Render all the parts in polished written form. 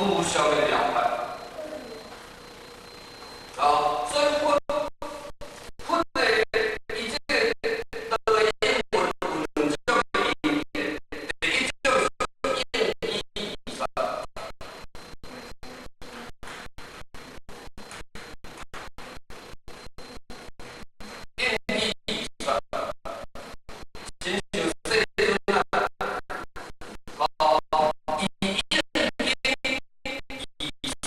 無上的了解。啊，所以佛佛的伊這个道的應文有兩種的音義，第一種是應機義說。應機義說，親像世尊啊，哦，伊應機義說。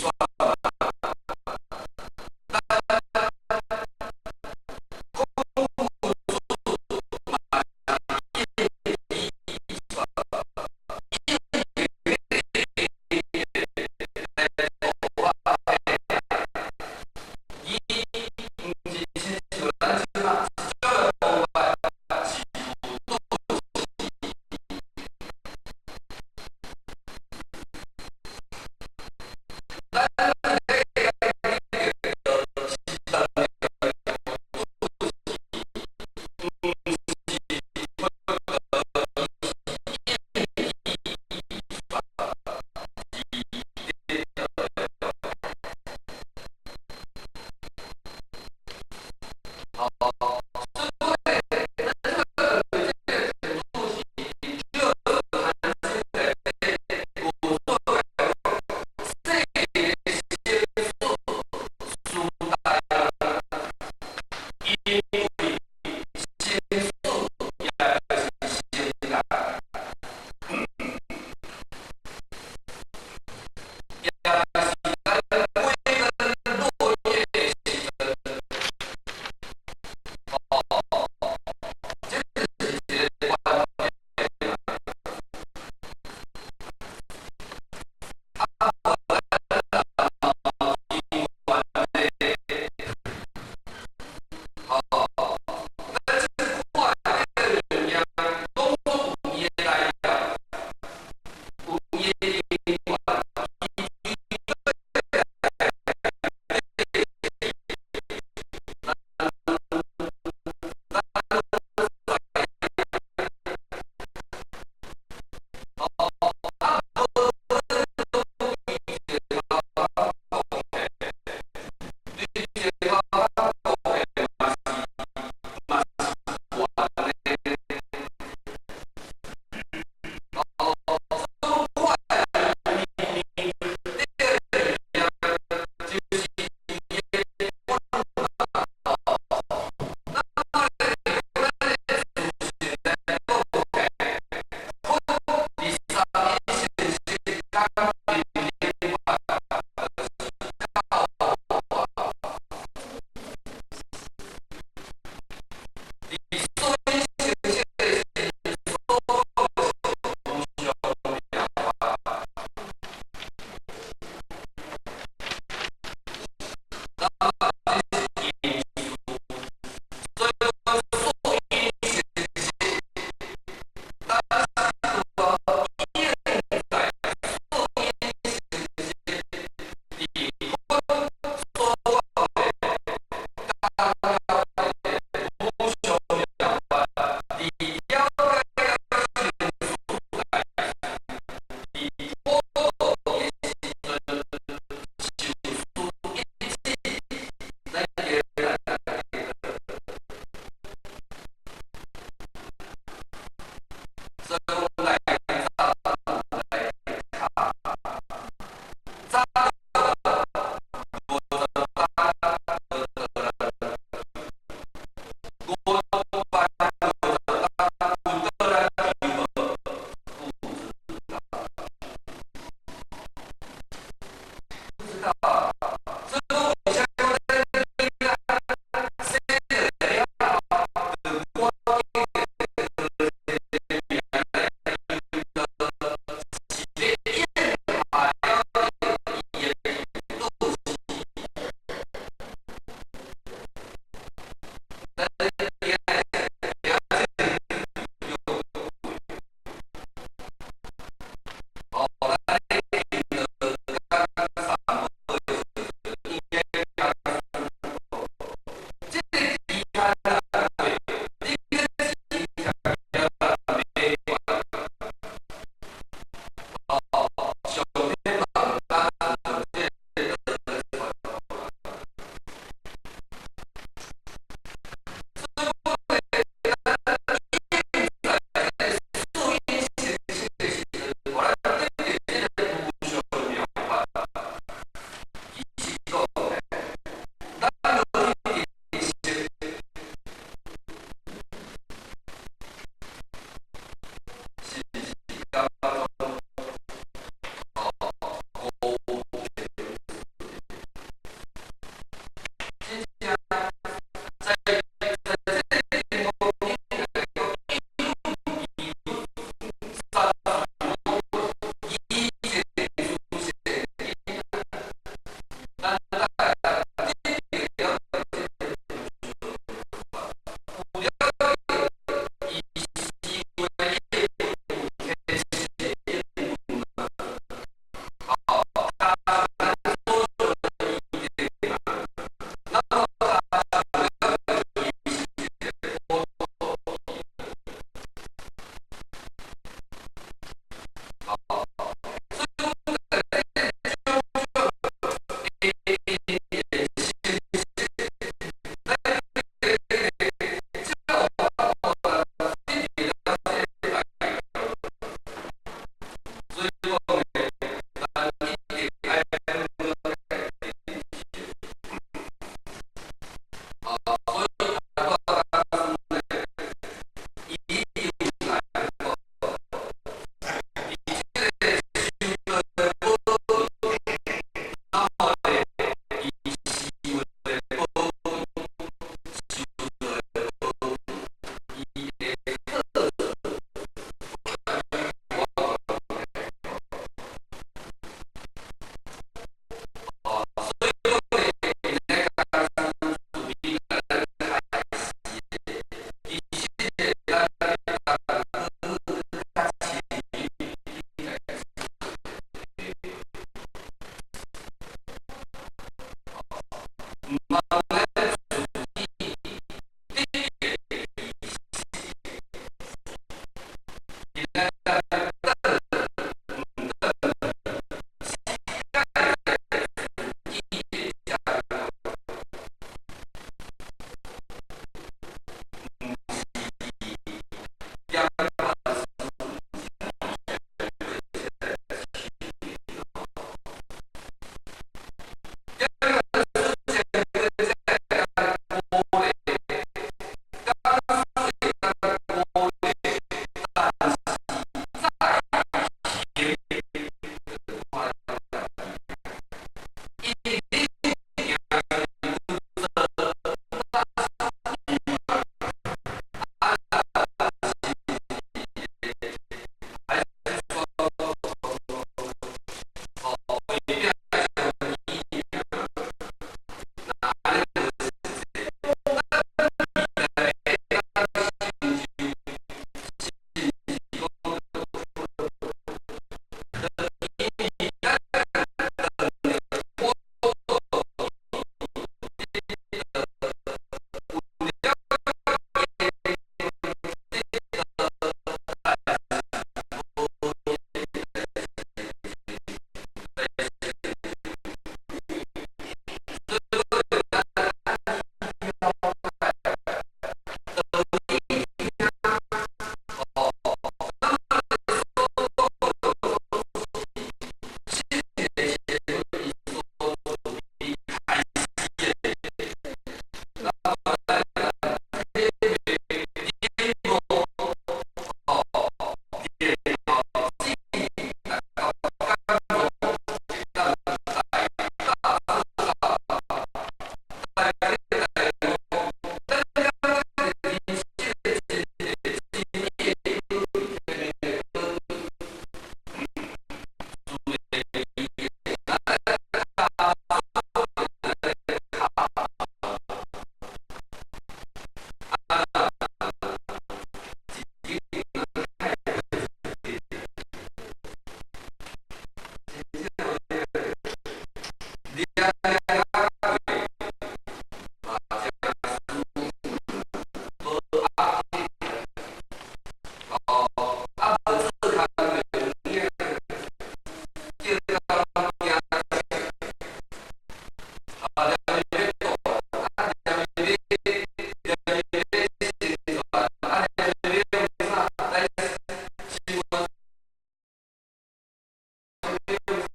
我攏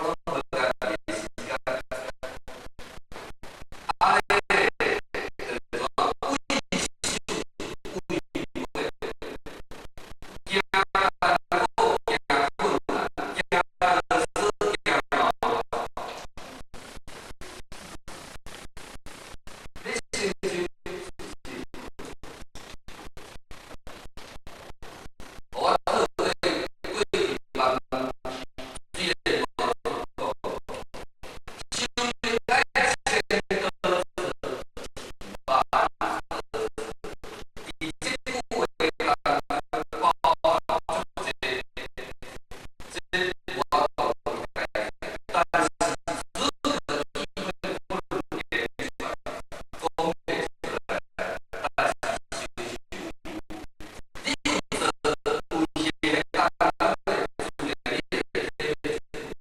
無家己時間。按呢就怎畏首畏尾，行艱苦，行困難，行索，行路。你成就是我透過過去幫水電講，生命愛千多次，萬多次，佇這句話當中包含足濟，這無法度解，但是只可意會不能言傳，講袂出來，但是成就。你有做有行當中的自然，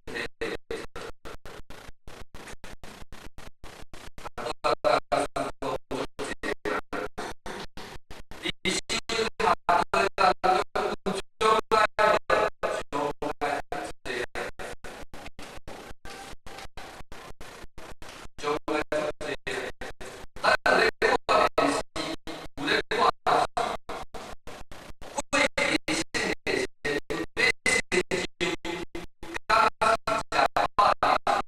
你會體會出。佇修學當中有障礙無？障礙濟啊！障礙足濟啊！咱有咧看電視，有咧看書，過去聖賢先欲成就，敢若是食飽涼涼。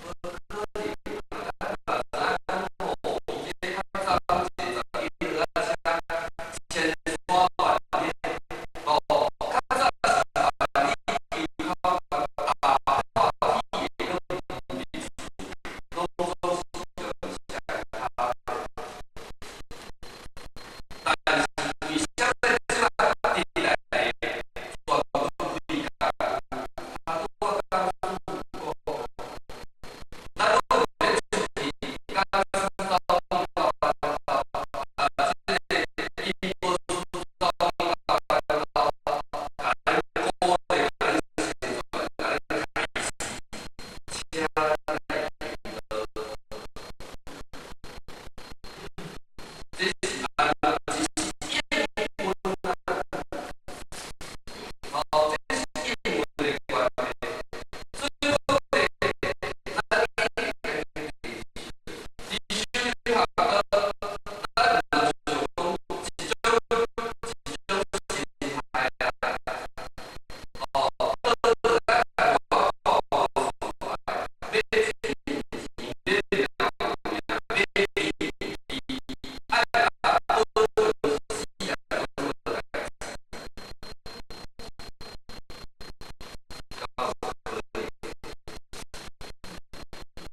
無可能啊！咱嘛知影講吼，伊這較早攏坐11號仔車，千山萬嶺，哦，較早是萬里長空大破鐵的攏毋佇厝，攏總是用車跤。但是為啥物這擺得來的全部費工？啊，拄仔講講，咱攏有咧出去，講走到啊，這個金波斯走到共恁鼓勵，共恁宣傳，共恁開示，車來引導。這是按怎？這是應允啊！哦，這是應允的關係。所以講咧，咱佇修學的，咱就想講一種一種心態啊。哦，倒來我講出來，欲錢錢，欲名名，欲利利，愛甲保存死啊，攏無代誌。敢有可能？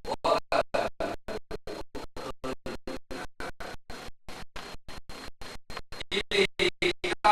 我感覺無可能啊！因為較